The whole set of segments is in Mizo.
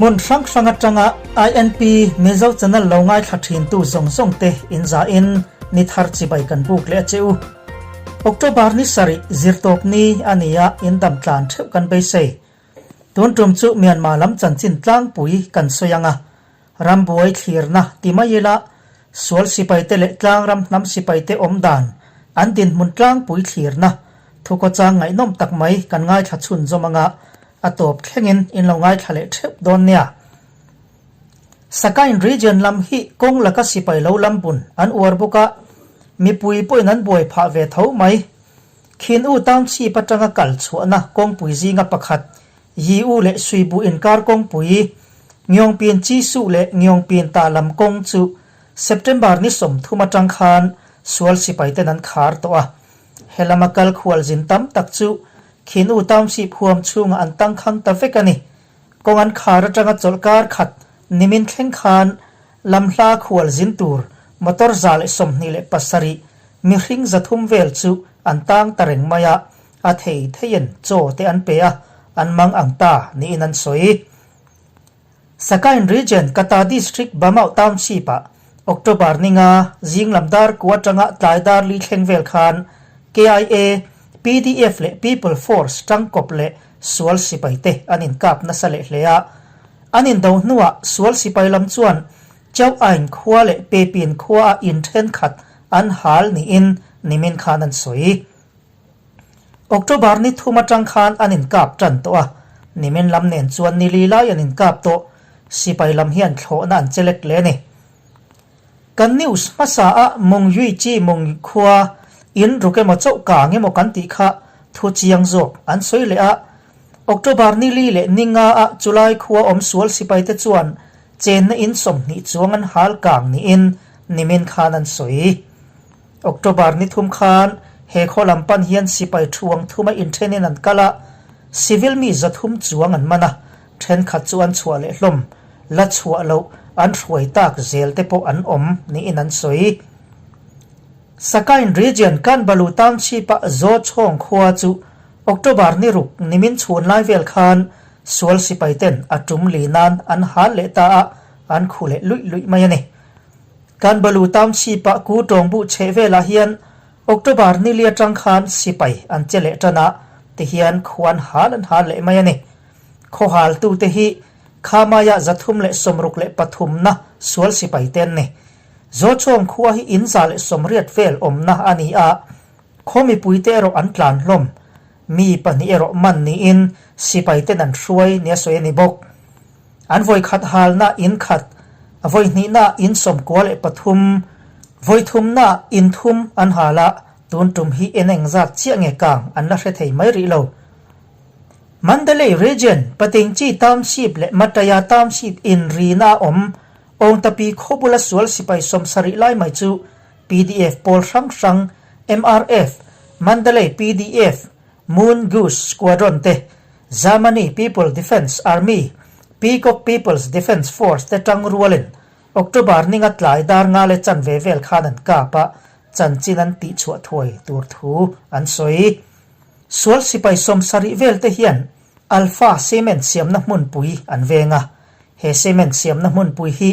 Hmun hrang hrang atanga INP Mizo channel lo ngaithla thintu zawng zawng te in za in ni thar chibai kan buk leh a che u. October ni sarih zirtawp ni a ni a in dam tlan theuh kan beisei. Tun tum chu Myanmar lam chanchin tlangpui kan sawi ang a, Rambuai thlirna ti mai ila, sual sipaite leh tlangram hnam sipaite awm dan an dinhmun tlangpui thlirna thukawchang ngaihnawm tak mai kan ngaithla chhunzawm anga a tawp thlengin in lo ngaithla leh theuh dawn nia. Sakain region lam hi kawng laka sipai lo lam bun an uar bawk a, mipui pawhin an buai phah ve tho mai. Khin U Township atanga kal chhuahna kawngpui zinga pakhat Yi U leh Suibu inkar kawngpui, Ngiawngpin Chi Suh leh Ngiawngpin Ta lam kawng chu September ni 30 atang khan sual sipaiten an khar tawh a. He lama kal khualzin tam tak chu Khin U Township huam chhungah an tangkhang ta vek a ni. Kawng an khar atanga chawlhkar khat nimin thleng khan lamhla khualzin tur motor 127 mihring 300 vel chu an tang ta reng mai a, a thei theiin chaw te an pe a, an mang ang ta niin an sawi. Sakain Region Kata District Bamau Township-ah October ninga zing lam dar kua atanga tlai dar li thleng vel khan KIA, PDF leh People Force tangkawp leh sual sipai te an inkap nasa leh hle a. An indo hnuah sual sipai lam chuan Chau Ain khua leh Pepin khuaa in thenkhat an hal niin nimin khan an sawi. October ni thum atang khan an inkap tan tawh a, nimin lam nen chuan ni li lai an inkap tawh, sipai lam hian thlawhna an che lek hle a ni. Kan news hmasa a Mung Yui Chi Mung khua in ruk emaw chauh kang emaw kan tih kha thu chiang zawk an sawi leh a, October ni li leh ni nga ah chulai khua awm sual sipai te chuan chenna in 20 chuang an hal kang niin nimin khan an sawi. October ni thum khan he khaw lam pan hian sipai thuang thuma inthenin an kal a, civil mi 300 chuang an man a, thenkhat chu an chhuah leh hlawm, la chhuah loh an hruai tak zel te pawh an awm niin an sawi. Sakain Region Kanbalu Township-a Zawchhawng khua chu October ni ruk nimin chhun lai vel khan sual sipai ten a tum li nan an hal leh ta a, an khu leh luih luih mai a ni. Kanbalu Township-ah Ku Tawng buh chheh velah hian October ni li atang khan sipai an che leh tan a, tihian khuan hal an hal leh mai a ni. Khaw haltute hi Khamaiah 363na sual sipai te an ni. Zawchawng khua hi in 180 vel awmna a ni a, khaw mipuite erawh an tlan hlawm. Mi pahnih erawh man niin sipai ten an hruai nia sawi a ni bawk. An vawi khat halna in khat, vawi hnihna in 93, vawi thumna in thum an hal a, tun tum hi en eng zat chiah nge kang an la hre thei mai rih lo. Mandalay Region, Patingchi Township leh Mataya Township in rina a awm Awngtapi khawbula sual sipai 70 lai mai chu PDF pawl hrang hrang, MRF, Mandalay PDF, Moon Goose Squadron te, Germany People Defence Army, Peacock People's Defence Force te tang rualin October ninga tlai dar nga leh chanve vel khan an kap a, chanchin an tihchhuah thuai tur thu an sawi. Sual sipai 70 vel te hian Alpha Cement siamna hmunpui an veng a, he cement siamna hmunpui hi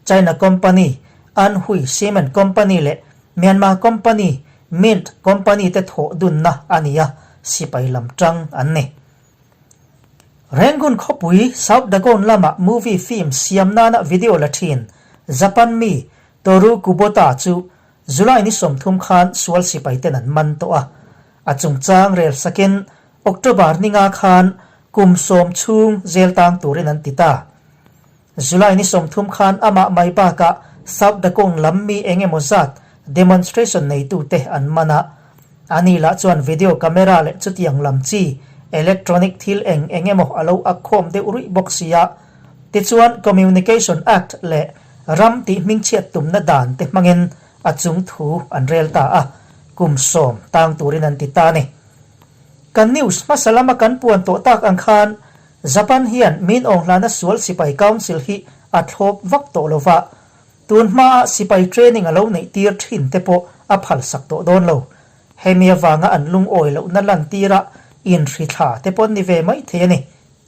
China company Anhui Cement Company leh Myanmar company Mint Company te thawh dunna a ni a, sipai lam tang an ni. Rangoon khawpui South Dagon lama movie film siam nana video la thin Japan mi Toru Kubota chu July ni 30 khan sual sipai ten an man tawh a. A chungchang rel sakin October ni nga khan kum 10 chhung zel tang turin an ti ta. July ni 30 khan amah mai bakah South Dagon lam mi eng emaw zat demonstration neitute an man a. Ani lah chuan video camera leh chutiang lam chi electronic thil eng eng emaw a lo ak khawm deuh ruih bawk si a. Tichuan Communication Act leh ram tih hmingchhiat tumna dan te hmangin a chung thu an rel ta a, kum 10 tang turin an ti ta a ni. Kan news hmasa lama kan puan tawh tak ang khan Japan hian min awnghlana sual sipai council hi a thlawp vak tawh lova, tun hmaa sipai training a lo neih tir thin te pawh a phalsak tawh dawn lo. Hemi avanga an lungawi lohna lan tira inhri thla te pawh an ni ve mai thei a ni.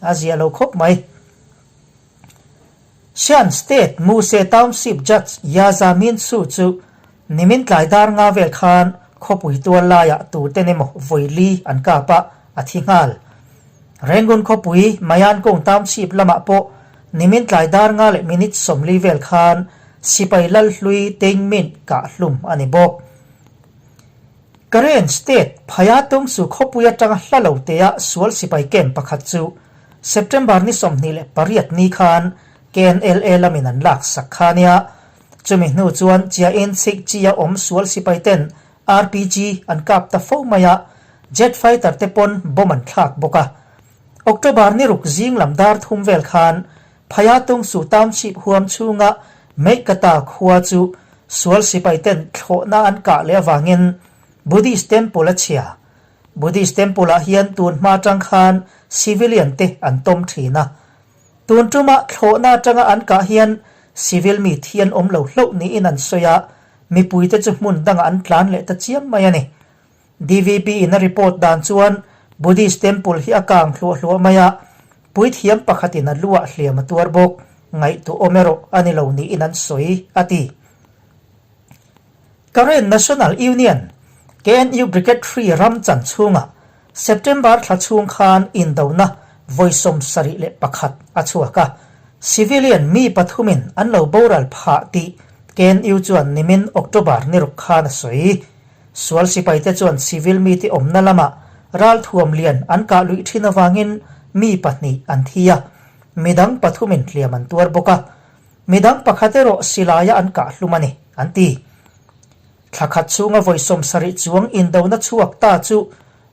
A zia lo khawp mai. Shan State Muse Township Judge Yaza Min Su chu nimin tlai dar nga vel khan khawpui tual laiah tuten emaw vawi li an kap a, a thi nghal. Rangoon khawpui Mayankong Township lamah pawh nimin tlai dar nga leh minute 40 vel khan sipai Lalhlui Tein Mint kah hlum a ni bawk. Karen State Phayatungsu khawpui atanga hla lo tea sual sipai camp pakhat chu September ni 28 ni khan KNLA lamin an lak sak kha nia. Chumi hnu chuan Chiain Chikchi-a awm sual sipai ten RPG an kap ta fo mai a, jet fighter te pawn bomb an thlak bawk a. October ni ruk zing lam dar thum vel khan Phayatungsu Township huam chhunga Meikata khua chu sual sipai ten thlawhna an kah leh avangin Buddhist Temple a chhia. Buddhist Temple ah hian tun hma tang khan civilian te an tawm thin a. Tun tuma thlawhna atanga an kah hian civil mi thi an awm lo hlauh niin an sawi a, mipui te chu hmun dangah an tlan leh ta chiam mai a ni. DVP in a report dan chuan Buddhist temple hi a kang hluah hluah mai a, puithiam pakhatin a luah hliam a tuar bawk, ngaihtuah awm erawh a ni lo niin an sawi, a ti. Karen National Union, KNU Brigade Three ram chan chhungah September thla chhung khan indona vawi 71 a chhuak a, civilian mi pathumin an lo boral phah tih KNU chuan nimin October ni ruk khan a sawi. Sual sipaite chuan civil mite awmna lamah ralthuam lian an kah luih thin avangin mi pahnih an thi a, midang pathumin hliam an tuar bawk a, midang pakhat erawh silaia an kah hlum a ni, an ti. Thla khat chhunga vawi 70 chuang indona chhuak ta chu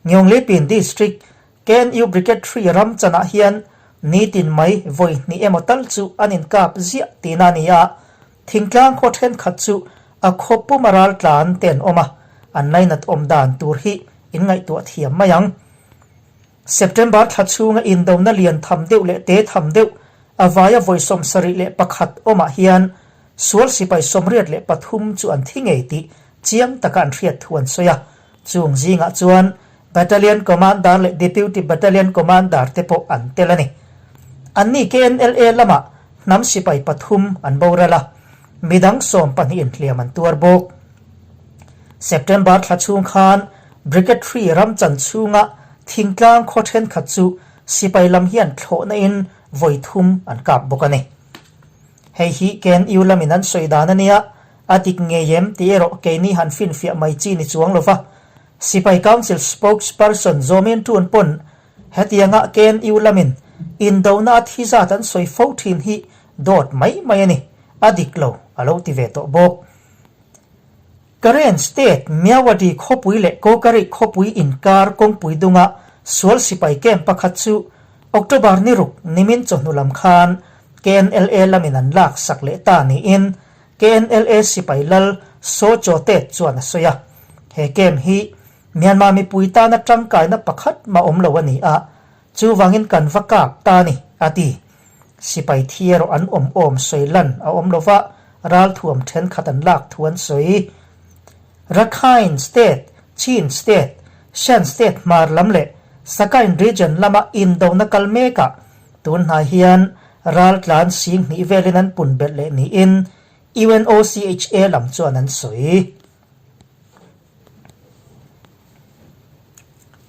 Ngyonglipin District KNU Brigade Three ram chanah hian nitin mai vawi hnih emaw tal chu an inkap ziah tihna a ni a, thingtlang khaw thenkhat chu a khaw pum a ral tlan te an awm a, an lainat awm dan tur hi in ngaihtuah thiam mai ang. September thla chhunga indona lian tham deuh leh te tham deuh a vaia vawi 71 awmah hian sual sipai 83 chu an thi ngei tih chiang taka an hriat thu an sawi a, Chung zingah chuan Battalion Commander leh Deputy Battalion Commander te pawh an tel a ni. Anni KNLA lamah hnam sipai pathum an boral a, midang sawm pahnih inhliam an tuar bawk. September thla chhung khan Brigade Three ram chan chhunga thingtlang khaw thenkhat chu sipai lam hian thlawhna in vawi thum an kap bawk a ni. Hei hi KNU lamin an sawi dan a nia, A dik ngei em tih erawh keini han finfiah mai chi ni chuang lova, Sipai Council spokesperson Zawmin Tun pawn hetianga KNU lamin indona a thi zat an sawi fo thin hi dawt mai mai a ni, a dik lo a lo ti ve tawh bawk. Karen State Myawaddy khawpui leh Kokari khawpui inkar kawngpui dunga sual sipai camp pakhat chu October ni ruk nimin chawhnu lam khan KNLA lamin an lak sak leh ta niin KNLA sipai lal Saw Chaw Tet chuan a sawi a, he camp hi Myanmar mipui tana tangkaina pakhat mah awm lo a ni a, chuvangin kan va kap ta a ni, a ti. Sipai thi erawh an awm awm sawi lan a awm lo va, ralthuam thenkhat an lak thu an sawi. Rakhine State, Chin State, Shan State hmar lam leh Sagaing Region lama indona kal mekah tun hnai hian Raltlan sing hnih velin an pun belh leh niin UNOCHA lam chuan an sawi.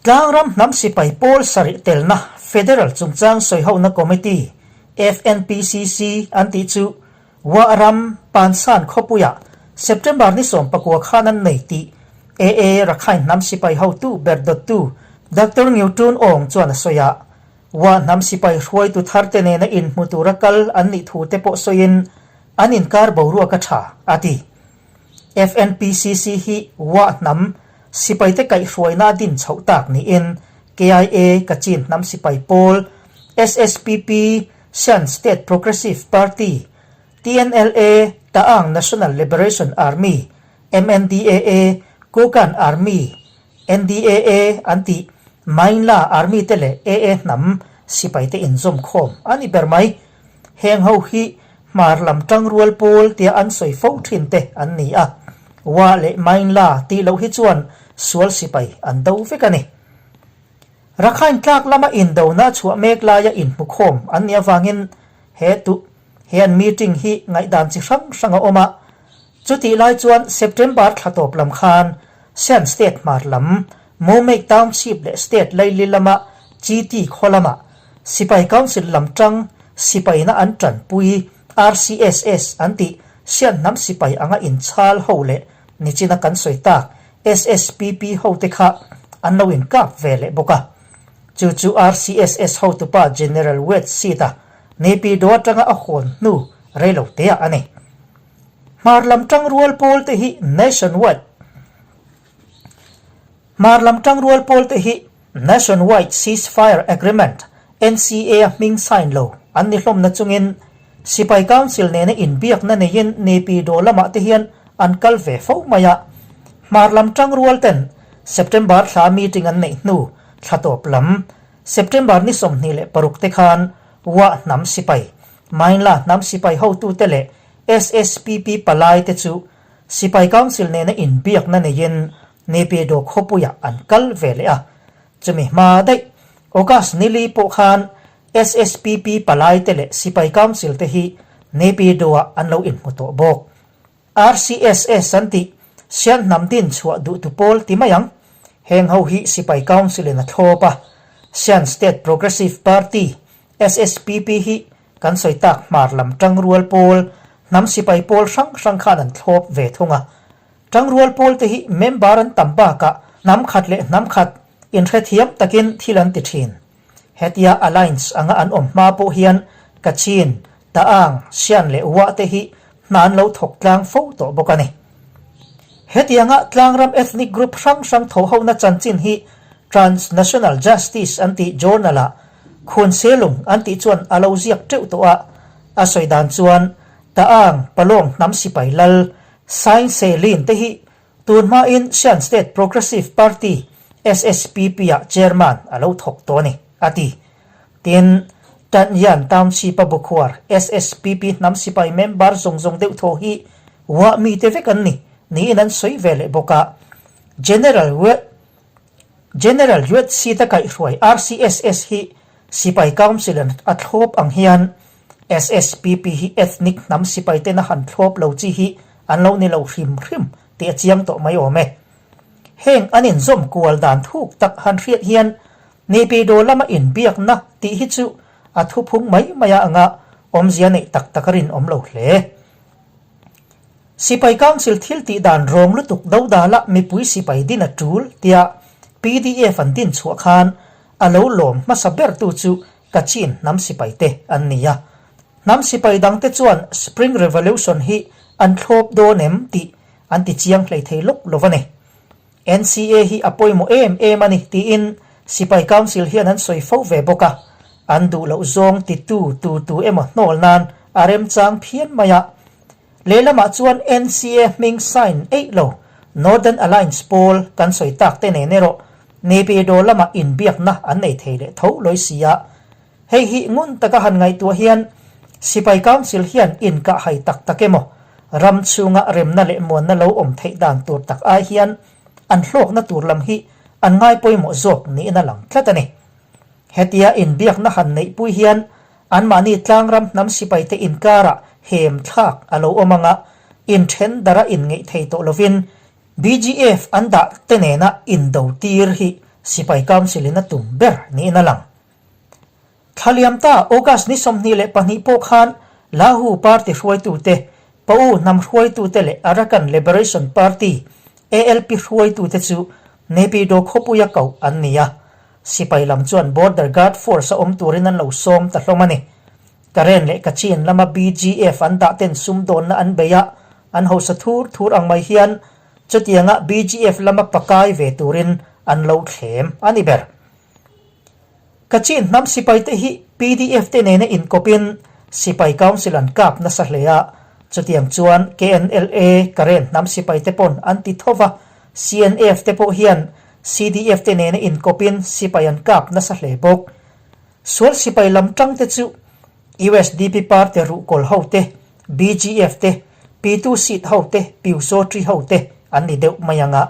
Tlangram hnam sipai pawl sarih telna Federal chungchang sawihona Committee, FNPCC, an tih chu Wah ram Pansan khawpuiah September ni 19 khan an nei tih AA Rakhine hnam sipai hotu ber dawttu Doctor Ngiu Tun Aung chuan a sawi a. Wah hnam sipai hruaitu tharte nena inhmu tura kal an nih thu te pawh sawiin an inkar boruak a tha, a ti. FNPCC hi Wah hnam sipaite kaihhruaina a din chhoh tak niin KIA, Kachin hnam sipai pawl, SSPP, Shan State Progressive Party, TNLA, Ta'ang National Liberation Army, MNDAA, Kukan Army, NDAA an tih Mainla Army te leh AA hnam sipai te inzawm khawm a ni ber mai. Heng ho hi hmar lam tangrual pawl tia an sawi fo thin te an ni a. Wa leh Mainla tih loh hi chuan sual sipai an do vek a ni. Rakhine tlak lama indona chhuah mek laia inhmu khawm an nih avangin he tu. He an meeting hi ngaihdan chi hrang hrang a awm a. Chutih lai chuan September thla tawp lam khan Shan State hmar lam, Momeik Township leh State laili lama Chiti khaw lamah Sipai Council lam tang sipaina an tanpui RCSS an tih Shan hnam sipai anga inchhal ho leh nichina kan sawi tak SSPP hote kha an lo inkap ve leh bawk a. Chu chu RCSS hotupa General Wade Seat-a Naypyidaw atanga a hawn hnu reiloteah a ni. Hmar lam tangrual pawl te hi Nationwide Hmar lam tangrual pawl te hi Nationwide Ceasefire Agreement, NCA, a hming sign lo an ni hlawmna chungin Sipai Council nena inbiakna neiin Naypyidaw lamah te hian an kal ve fo mai a. Hmar lam tangrual ten September thla meeting an neih hnu thla tawp lam September ni 26 te khan Wah hnam sipai Mainla hnam sipai hotute leh SSPP palai te chu Sipai Council nena inbiakna neiin Naypyidaw khawpuiah an kal ve leh a. Chumi hma daih, August nili pawh khan SSPP palai te leh Sipai Council te hi Naypyidaw-ah an lo inhmu tawh bawk. RCSS an tih, Sian hnam din chhuah duhtu pawl ti mai ang. Heng ho hi Sipai Council in a thlawp a. Sian State Progressive Party, SSPP, hi kan sawi tak hmar lam tangrual pawl, hnam sipai pawl hrang hrang khan an thlawp ve thung a. Tangrual pawl te hi member an tam bakah hnam khat leh hnam khat inhrethiam takin thil an ti thin. Hetia alliance anga an awm hma pawh hian Kachin, Ta'ang, Sian leh Wah te hi hna an lo thawk tlang fo tawh bawk a ni. Hetianga tlangram ethnic group hrang hrang thawhhona chanchin hi Transnational Justice an tih journal-ah Khun Selung an tih chuan a lo ziak teuh tawh a, a sawi dan chuan Ta'ang, Palawng hnam sipai lal, Sain Selin te hi Tun hmain Shan State Progressive Party, SSPP, ah chairman a lo thawk tawh a ni, a ti. Tin, Tanyan Township-a bukhuar SSPP hnam sipai member zawng zawng deuh thaw hi Wah mite vek an ni, niin an sawi ve leh bawk a. General General Yuet Seat-a kaihhruai RCSS hi Sipai Council an a thlawp ang hian SSPP hi ethnic hnam sipai tena han thlawp lo chi hi an lo ni lo hrim hrim tih a chiang tawh mai awm e. Heng an inzawm kual dan thuk tak han hriat hian Naypyidaw lama inbiakna tih hi chu a thuphung mai mai a anga awmzia neih tak tak a rinawm lo hle. Sipai Council thil tih dan rawng lutuk dodala mipui sipai din a tul tia pdf an din chhuah khan a lo lawm hmasa bertu chu Kachin hnam sipaite an ni a. Hnam sipai dangte chuan Spring Revolution hi an thlawp dawn em tih an ti chiang hlei thei lawk lo a ni. NCA hi a pawimawh em em a ni tiin Sipai Council hian an sawi fo ve bawk a. An duh loh zawng titu tu tu emaw hnawl nan a remchang phian mai a. Lehlamah chuan NCA hming sign eih lo Northern Alliance pawl kan sawi tak te nen erawh Naypyidaw lamah inbiakna an nei thei leh tho lawi si a. Hei hi ngun taka han ngaihtuah hian Sipai Council hian inkah hai tak tak emaw ram chhunga remna leh muanna lo awm theih dan tur tak ai hian an hlawkna tur lam hi an ngai pawimawh zawk niin a lang tlat a ni. Hetia inbiakna han neihpui hian Anmahni tlangram hnam sipaite inkarah hem thlak a lo awm anga inthen dara inngeih thei tawh lovin BGF an dah te nena indo tir hi Sipai Council-in a tum ber niin a lang. Thlaliam ta August ni 22 pawh khan Lahu Party hruaitute, Pau hnam hruaitute leh Arakan Liberation Party, ALP, hruaitute chu Naypyidaw khawpuia koh an ni a. Sipai lam chuan Border Guard Force a awm turin an lo sawm ta hlawm a ni. Karen leh Kachin lama BGF an dah ten sumdawnna an bei a, an hausa thur thur ang mai hian chutianga BGF lama pakai ve turin an lo thlem a ni ber. Kachin hnam sipai te hi PDF te nena inkawpin Sipai Council an kap nasa hle a, chutiang chuan KNLA, Karen hnam sipai te pawn an ti tho va, CNF te pawh hian CDF te nena inkawpin sipai an kap nasa hle bawk. Sual sipai lam tang te chu usdp party ruhkawl ho te, BGF te, P2 seat ho te, Pyusawtri ho te an ni deuh mai ang a.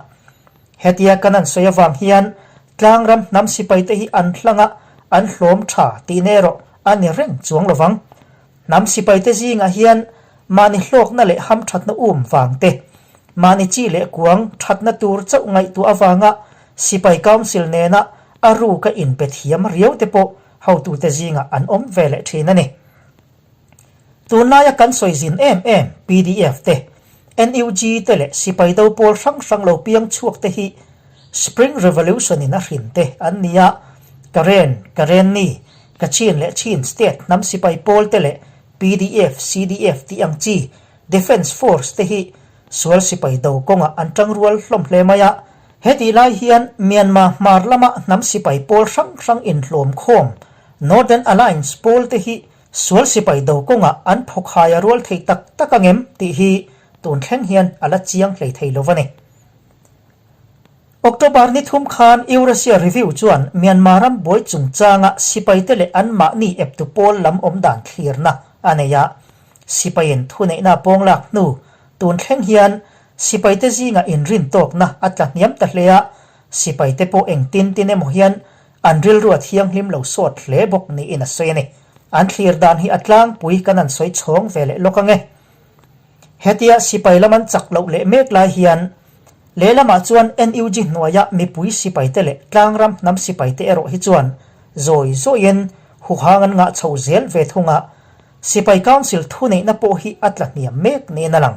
Hetia kan an sawi avang hian tlangram hnam sipai te hi an hlang a, an hlawm tha tihna erawh a ni reng chuang lovang. Hnam sipaite zingah hian mahni hlawkna leh hamthatna um vang te, mahni chi leh kuang thatna tur chauh ngaihtuah avanga sipai council nena a ruka inpe thiam riau te pawh hotute zingah an awm ve leh thin a ni. Tunlaia kan sawi zin em em pdf te, NUG te leh sipai do pawl hrang hrang lo piang chhuak te hi Spring Revolution in a hrin te an ni a, Karen, Karenni, Kachin leh Chin state hnam sipai pawl te leh pdf, CDF tih ang chi Defence Force te hi sual sipai do kawngah an tangrual hlawm hle mai a. Hetih lai hian Myanmar hmar lama hnam sipai pawl hrang hrang inhlawm khawm Northern Alliance pawl te hi sual sipai do kawngah an phawkhai a rual thei tak tak ang em tih hi tun thleng hian a la chiang hlei thei lo a ni. October ni thum khan Eurasia Review chuan Myanmar ram buai chungchanga sipaite leh anmahni eptu pawl lam awm dan thlirna a nei a. Sipaiin thuneihna pawnglak hnu tun thleng hian sipaite zingah inrintawkna a tla hniam ta hle a, sipaite pawh engtin tin emaw hian An rilru a thianghlim lo sawt hle bawk niin a sawi a ni. An thlir dan hi a tlangpui kan an sawi chhawng ve leh lawk ang e. Hetia sipai lam an chak loh leh mek lai hian lehlamah chuan NUG hnuaia mipui sipaite leh tlangram hnam sipaite erawh hi chuan zawi zawiin huhang an ngah chho zel ve thung a, Sipai Council thuneihna pawh hi a tla hniam mek niin a lang.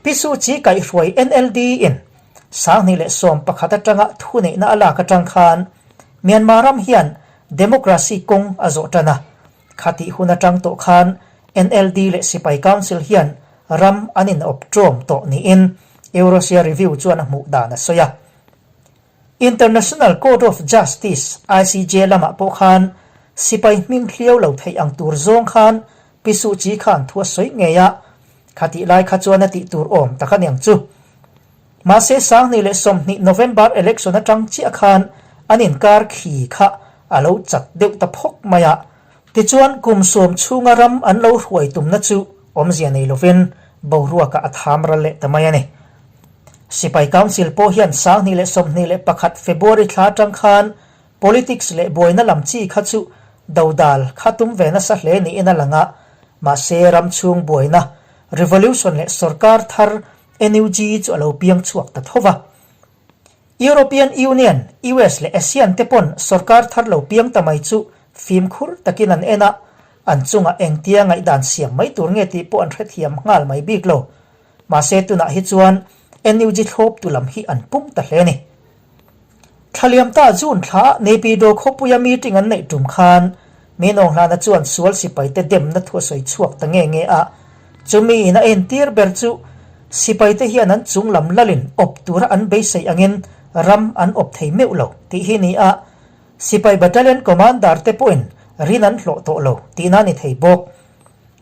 Pi Suu Kyi kaihhruai NLD in 2011 atanga thuneihna a lak atang khan Myanmar ram hian democracy kawng a zawh tan a. Khatih hun atang tawh khan NLD leh Sipai Council hian ram an inawp ṭawm tawh niin Eurasia Review chuan a hmuh dan a sawi a. International Court of Justice, ICJ, lamah pawh khan sipai hming hliau lo theih ang tur zawng khan Pi Suu Kyi khan thu a sawi ngei a, khatih lai kha chuan a tih tur awm tak a niang chu. Mahse 2020 November election atang chiah khan an inkar khi kha a lo chat deuh ta phawk mai a, tichuan kum sawm chhunga ram an lo hruai tumna chu awmzia nei lovin boruakah a tham ral leh ta mai a ni. Sipai Council pawh hian 2021 February thla atang khan politics leh buaina lam chi kha chu dodal kha tum ve nasa hle niin a lang a, mahse ram chhung buaina, revolution leh sorkar thar NUG chu a lo piang chhuak ta tho va. European Union, US leh ASEAN te pawn sorkar thar lo piang ta mai chu fimkhur takin an en a, an chungah engtia ngaihdan siam mai tur nge tih pawh an hrethiam nghal mai bik lo. Mahse tunah hi chuan NUG thlawptu lam hi an pung ta hle a ni. Thlaliam ta June thla Naypyidaw khawpuia meeting an neih tum khan Min Aung Hlana chuan sual sipaite demna thu a sawi chhuak ta nge nge a, chumi in a entir ber chu sipaite hian an chung lam lalin awp tura an beisei angin ram an awp thei meuh lo tih hi ni a, sipai battalion commander te pawhin rin an hlawh tawh lo tihna a ni thei bawk.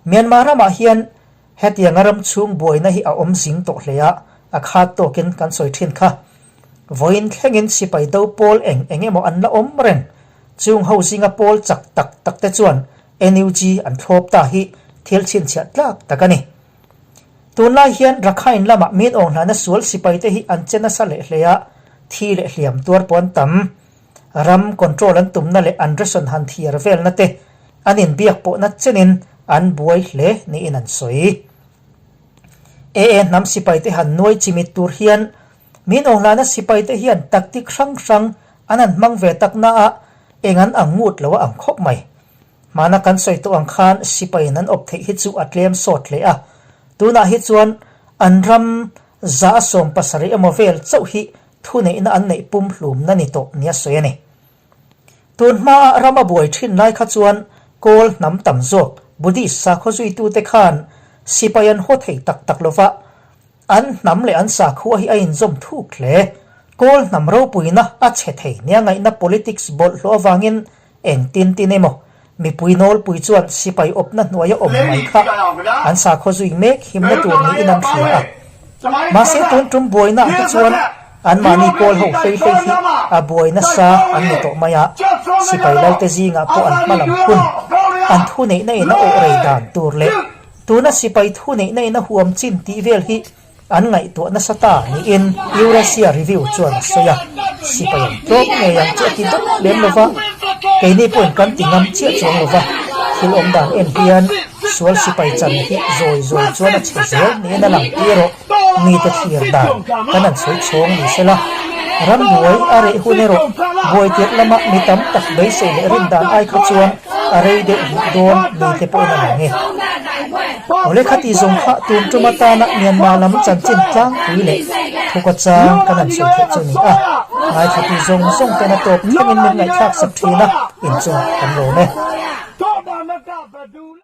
Myanmar ramah hian Hetianga ram chhung buaina hi a awm zing tawh hle a, a khat tawkin kan sawi thin kha. Vawiin thlengin sipai do pawl eng eng emaw an la awm reng. Chung ho zinga pawl chak tak tak te chuan NUG an thlawp ta hi thil chhinchhiah tlak tak a ni. Tunlai hian Rakhine lamah min awnghlana sual sipai te hi an che nasa leh hle a, thi leh hliam tuar pawh an tam. Ram control an tumna leh an ration han thiar velna te an inbiak pawhna chenin an buai hle niin an sawi. AA hnam sipaite han nuai chimit tur hian min awnghlana sipaite hian tactic hrang hrang an han hmang ve tak naah eng an ang ngut lo a ang khawp mai. Hmana kan sawi tawh ang khan sipaiin an awp theih hi chu a tlem sawt hle a, tunah hi chuan an ram 170 emaw vel chauh hi thuneihna an neih pumhlumna ni tawh nia sawi a ni. Tun hmaa ram a buai thin lai kha chuan Kawl hnam tam zawk Buddhist sakhaw zuitute khan sipai an haw thei tak tak lova, an hnam leh an sakhua hi a inzawm thuk hle. Kawl hnam ropuina a chhe thei nia ngaihna politics bawlhhlawh avangin Engtin tin emaw, mipui nawlpui chuan sipai awpna hnuaia awm mai kha an sakhaw zui mek himna tur niin an hria a. Mahse tun tum buainaah te chuan anmahni kawl ho hlei hlei hi a buai nasa an ni tawh mai a, sipai lalte zingah pawh an hma lam hun, an thuneihna in a awh rei dan tur leh tuna sipai thuneihna in a huam chin tih vel hi An ngaihtuah nasa ta niin Eurasia Review chuan a sawi a, sipai an tlawm ngei ang chu a ti dawt lem lo va, keini pawhin kan ti ngam chiah chuang lo va, thil awm dan en hian. Sual sipai chan hi zawi zawi chuan a chhe zel niin a lang tih erawh mite thlir dan kan han sawi chhawng ni sela. Rambuai a reh hun erawh buai tirh lama mi tam tak beisei leh rin dan ai kha chuan a rei deuh rih dawn ni te pawhin a lang e. Awle khati zawng kha tun tum atana Myanmar lam chanchin tlangpui leh thuka chang kan han sawi theih chu a ni a. Ngaithla tu zawng zawng ten a tawp thlengin min ngaihthlak sak thin a, inchung kan lawm e.